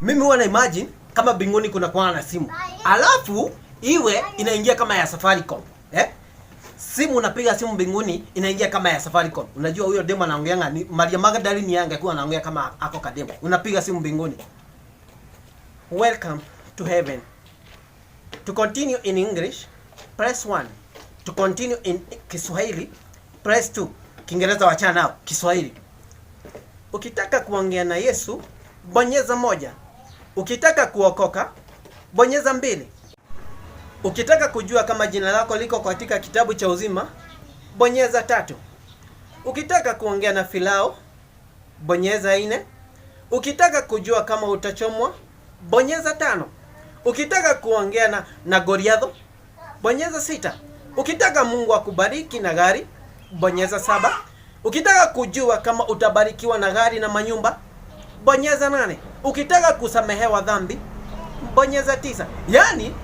Mimi huwa na imagine kama mbinguni kuna kuwa na simu, alafu iwe inaingia kama ya Safaricom, eh? Simu, unapiga simu mbinguni inaingia kama ya Safaricom. Unajua huyo demo anaongeanga ni Maria Magdalene, yange angekuwa anaongea kama ako kademo. Unapiga simu mbinguni. "Welcome to heaven. To continue in English, press 1. To continue in Kiswahili, press 2." Kiingereza wachana nao, Kiswahili. "Ukitaka kuongea na Yesu, bonyeza 1. Ukitaka kuokoka, bonyeza 2. Ukitaka kujua kama jina lako liko katika kitabu cha uzima, bonyeza 3. Ukitaka kuongea na Filao, bonyeza 4. Ukitaka kujua kama utachomwa, bonyeza 5. Ukitaka kuongea na Goliatho, bonyeza 6. Ukitaka Mungu akubariki na gari, bonyeza 7. Ukitaka kujua kama utabarikiwa na gari na manyumba, bonyeza 8. Ukitaka kusamehewa dhambi, bonyeza 9." Yaani